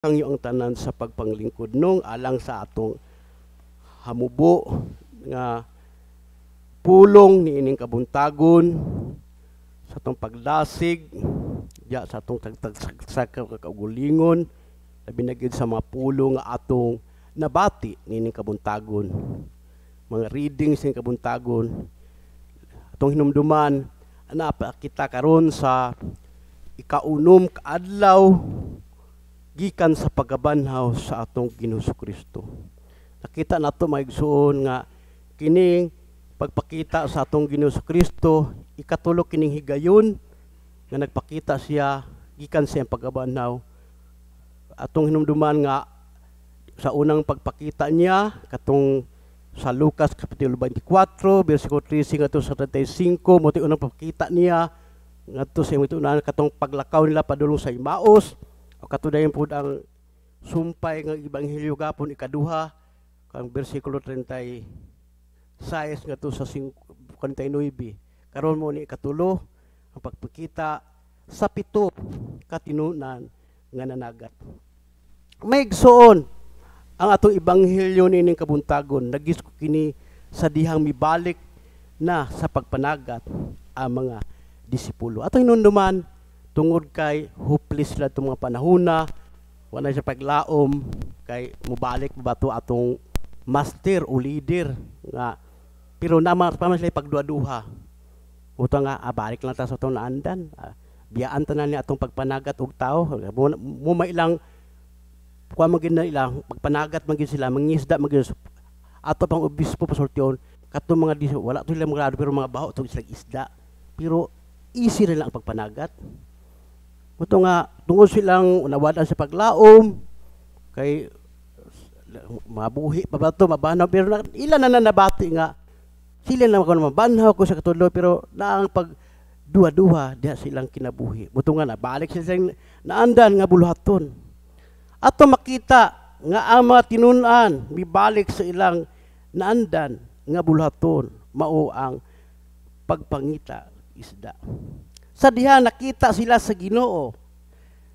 Hangyo ang tanan sa pagpanglingkod nung alang sa atong hamubo nga pulong niining kabuntagon sa atong pagdasig diya sa atong tagtag sa kaugalingon, labi na gyud sa mga pulong nga atong nabati niining kabuntagon, mga readings ning kabuntagon. Atong hinumduman, naa pa kita karon sa ikaunom kaadlaw gikan sa pagkabanhaw sa atong Ginoong Kristo. Nakita nato, mga igsuon, nga kining pagpakita sa atong Ginoong Kristo, ikatulo kining higayon nga nagpakita siya gikan sa iyang pagkabanhaw. Atong hinumduman nga sa unang pagpakita niya katong sa Lucas kapitulo 24 bersikulo 13 ngadto sa 35, mao unang pagpakita niya ngadto sa imong itunan katong paglakaw nila padulong sa Emmaus, o kato dayon pud ang sumpay nga ebanghelyo gapon, ikaduha kang bersikulo 36 ngadto sa 49. Karon mao ni ikatulo ang pagpakita sa pito katinunan nga nanagat. Mga igsoon, ang atong ebanghelyo niining kabuntagon nagisko kini sa dihang mibalik na sa pagpanagat ang mga disipulo. Atong hinumduman, tungod kay hopeless sila itong mga panahona, wala siya paglaom kay mubalik ba to atong master o leader nga, pero nama pa man sila pagduha-duha. Uto nga, balik lang ta sa atong naandan, biyaan tanan ni atong pagpanagat og tao mo, mailang kuha man gid na ilang pagpanagat man gid sila, mangisda man gid. Ato pang obispo pasultion katong mga di, wala to sila mga pero mga baho to sila isda, pero easy ra lang ang pagpanagat. Uto nga tungod silang nawadan sa paglaom kay mabuhi pa ba to, mabanhaw, pero na, ilan na nabati nga sila na kung mabanhaw ko sa katulo, pero naang pag duha-duha diha silang kinabuhi. Buto nga nabalik sila silang naandan nga buluhaton. Ato makita nga ang mga tinun-an mibalik sa ilang naandan nga buluhaton, mao ang pagpangita isda. Sa diha nakita sila sa Ginoo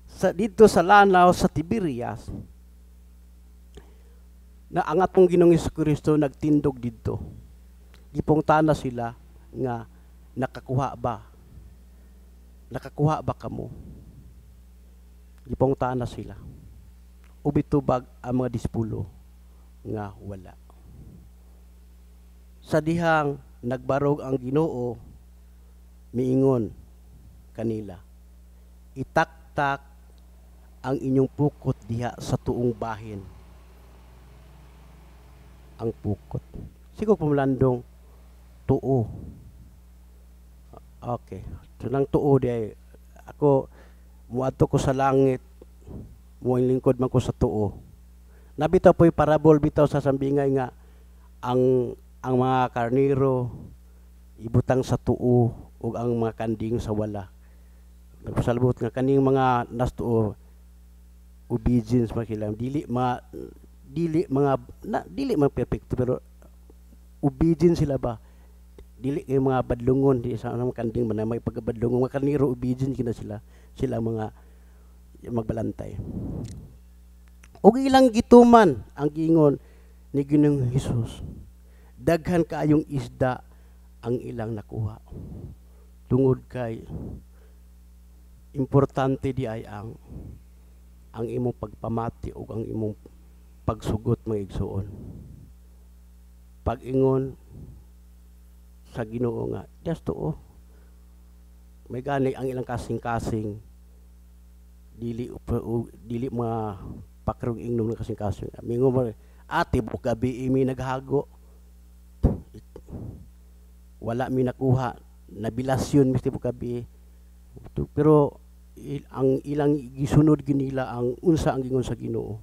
sa dito sa lanaw sa Tiberias na ang atong Ginoong Kristo nagtindog didto. Gipungtana sila nga nakakuha ba? Nakakuha ba kamo? Gipungtana sila. Ubitubag ang mga disipulo nga wala. Sa dihang nagbarog ang Ginoo, miingon kanila, "Itaktak ang inyong pukot diha sa tuong bahin." Ang pukot. Siguro pumulandong tuo. Okay. So nang tuo di ay, ako muadto ko sa langit, muang lingkod man ko sa tuo. Nabitaw po'y parabol bitaw sa sambingay nga ang mga karniro ibutang sa tuo ug ang mga kanding sa wala. Nagpasalbot nga kaning mga nas tuo, obedience man sila, dili mga na, dili mga perfecto pero obedient sila ba, dili kay mga badlungon, di sa mga kanding man may pagkabadlungon. Mga karniro, obedient kina sila, sila mga magbalantay ug ilang gituman ang giingon ni Ginoong Hesus. Daghan kaayong isda ang ilang nakuha tungod kay importante di ay ang imong pagpamati ug ang imong pagsugot, mga igsuon. Pag-ingon sa Ginoo nga just tuo, may gani ang ilang kasing-kasing dili mga pakrong ingnom ng kasing-kasing. Mingon mo, ate, tibuok gabi imi naghago, wala mi nakuha, nabilasyon mi tibuok gabi. Pero ang ilang gisunod ginila ang unsa ang gingon sa Ginoo.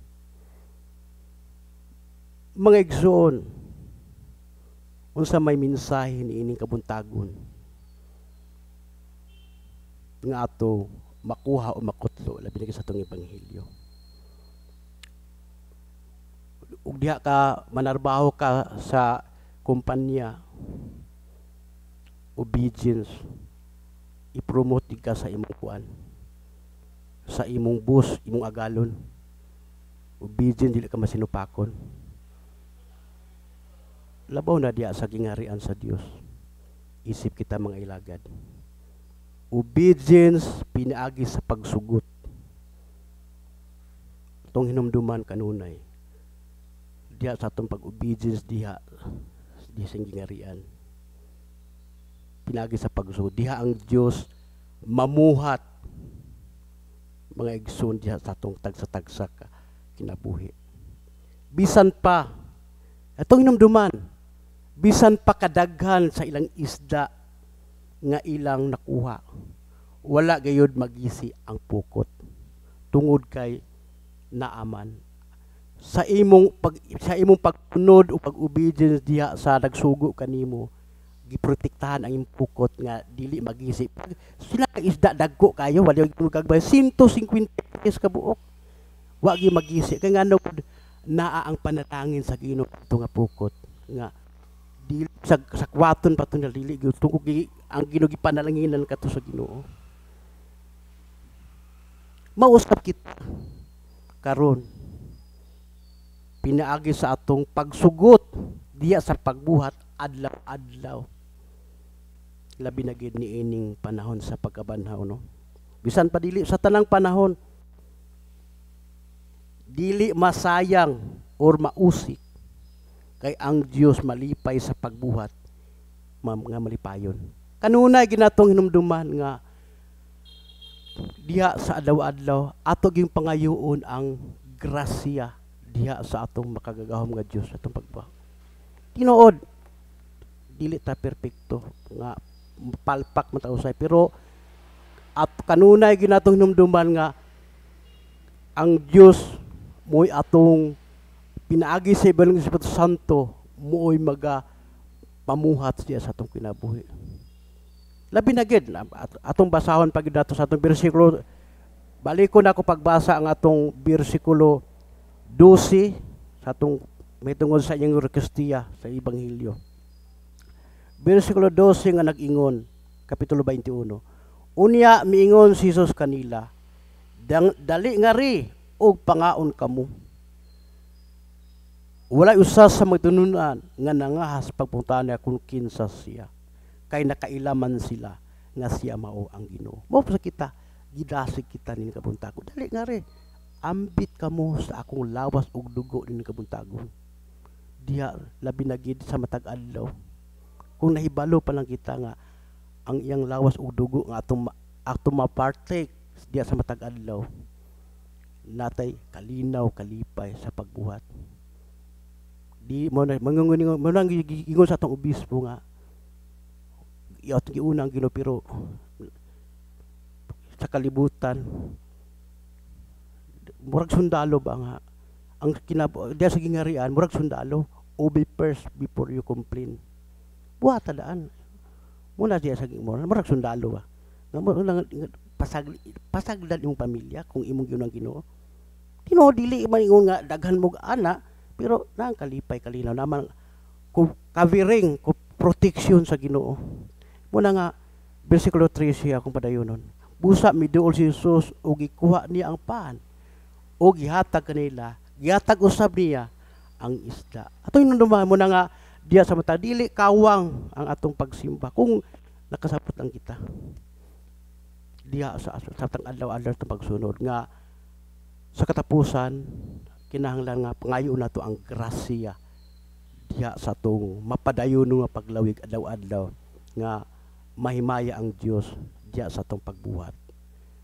Mga igsoon, unsa may mensahe niining kabuntagon nga ato makuha o makutlo labi na sa atong ebanghelyo? Ug diha ka manarbaho ka sa kumpanya, obedience, i-promote ka sa imong kuan, sa imong boss, imong agalon. Obedient, dili ka masinupakon. Labaw na diya sa gingarian sa Dios. Isip kita mga ilagad. Obedience pinaagi sa pagsugot. Atong hinumduman kanunay. Diha sa atong pag-obedience diha diha sa gingarian. Pinaagi sa pagsugot. Diha ang Dios mamuhat, mga igsoon, diha sa atong tagsa-tagsa ka kinabuhi. Bisan pa, atong hinumduman, bisan pa kadaghan sa ilang isda nga ilang nakuha, wala gayud magisi ang pukot tungod kay naaman sa imong pagsunod o pag-obedience diha sa nagsugo kanimo, giprotektahan ang imong pukot nga dili magisi. Sila ka isda dagko kayo, wala gyud kagbay, 150 ka buok, wa gyud magisi kay ngano naa ang panalangin sa Ginoo ato nga pukot nga dili sa kwaton pa to na dili gyud tungod ang Ginoo gipanalanginan kato sa Ginoo. Mausap kita karon pinaagi sa atong pagsugot diya sa pagbuhat adlaw-adlaw, labi na gid niining panahon sa pagkabanhaw, no? Bisan pa dili sa tanang panahon, dili masayang or mausik kay ang Dios malipay sa pagbuhat nga malipayon. Kanunay ginatong hinumduman nga diha sa adlaw-adlaw ato ging pangayoon ang grasya diha sa atong makagagahom nga Dios atong pagbuhat. Tinuod dili ta perpekto nga palpak man ta usay, pero at kanunay ginatong hinumduman nga ang Dios mo'y atong pinaagi sa Ibalong Espiritu Santo, mo'y maga pamuhat siya sa atong kinabuhi. Labi na gid atong basahon pag dato sa atong bersikulo. Balikon ako pagbasa ang atong bersikulo 12 sa atong may tungod sa iyang Eucharistia sa Ebanghelyo. Bersikulo 12 nga nag-ingon, Kapitulo 21. Unya miingon si Jesus kanila, "Dali ngari og pangaon kamo." Walay usa sa magtinunan nga nangahas pagpangutana kung kinsa siya. Kay nakailaman sila nga siya mao ang Ginoo. Mao sa kita, gidasig kita nin kabuntagon. Dali ngari. Ambit kamo sa akong lawas ug dugo nin kabuntagon. Diha labi na gid sa matag adlaw. Kung nahibalo pa lang kita nga ang iyang lawas ug dugo nga atong ma-partake diha sa matag adlaw, natay kalinaw, kalipay sa pagbuhat. Di mo na mangungun mo nang giingon sa atong obispo nga atong giuna ang Ginoo, pero sa kalibutan murag sundalo ba nga ang diya sa gingarian murag sundalo, obey first before you complain. Buhat daan muna diya sa murag sundalo ba nga mo lang pasagdan imong pamilya kung imong giunang Ginoo. Tinuod dili man ingon nga daghan mo ana, pero nang kalipay, kalinaw naman kung covering, kung protection sa Ginoo. Muna nga bersikulo 13 akong padayonon. Busa miduol si Jesus ug gikuha niya ang pan ug gihatag kanila, gihatag usab niya ang isda. Ato hinumduman mo na nga diya sa mata dili kawang ang atong pagsimba kung nakasabot lang kita diha sa atong adlaw-adlaw atong pagsunod nga sa katapusan kinahanglan nga pangayo nato ang grasya diha sa atong mapadayon nga paglawig adlaw-adlaw nga mahimaya ang Dios diha sa atong pagbuhat.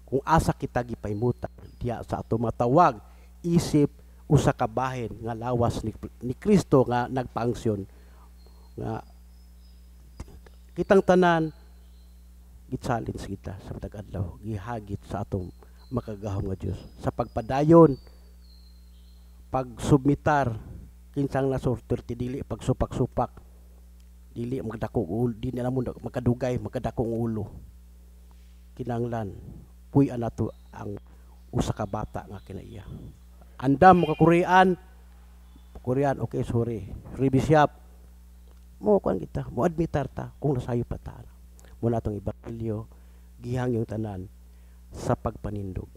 Kung asa kita gipahimutan diha sa atong matawag isip usa ka bahin nga lawas ni Kristo nga nagpangsyon nga kitang tanan gi-challenge kita sa matag adlaw, gihagit sa atong makagagahom nga Dios sa pagpadayon, pagsubmitar kinsang nasulti, dili pagsupak-supak, dili magdako ulo, di na mo makadugay makadakong ulo. Kinahanglan puy-an nato ang usa ka bata nga kinaiya. Andam mo ka Korean, Korean, okay, sorry, bishop mo kuan, kita mo admitar ta kung nasayo pa ta mo na atong ebanghelyo gihang yung tanan sa pagpanindog.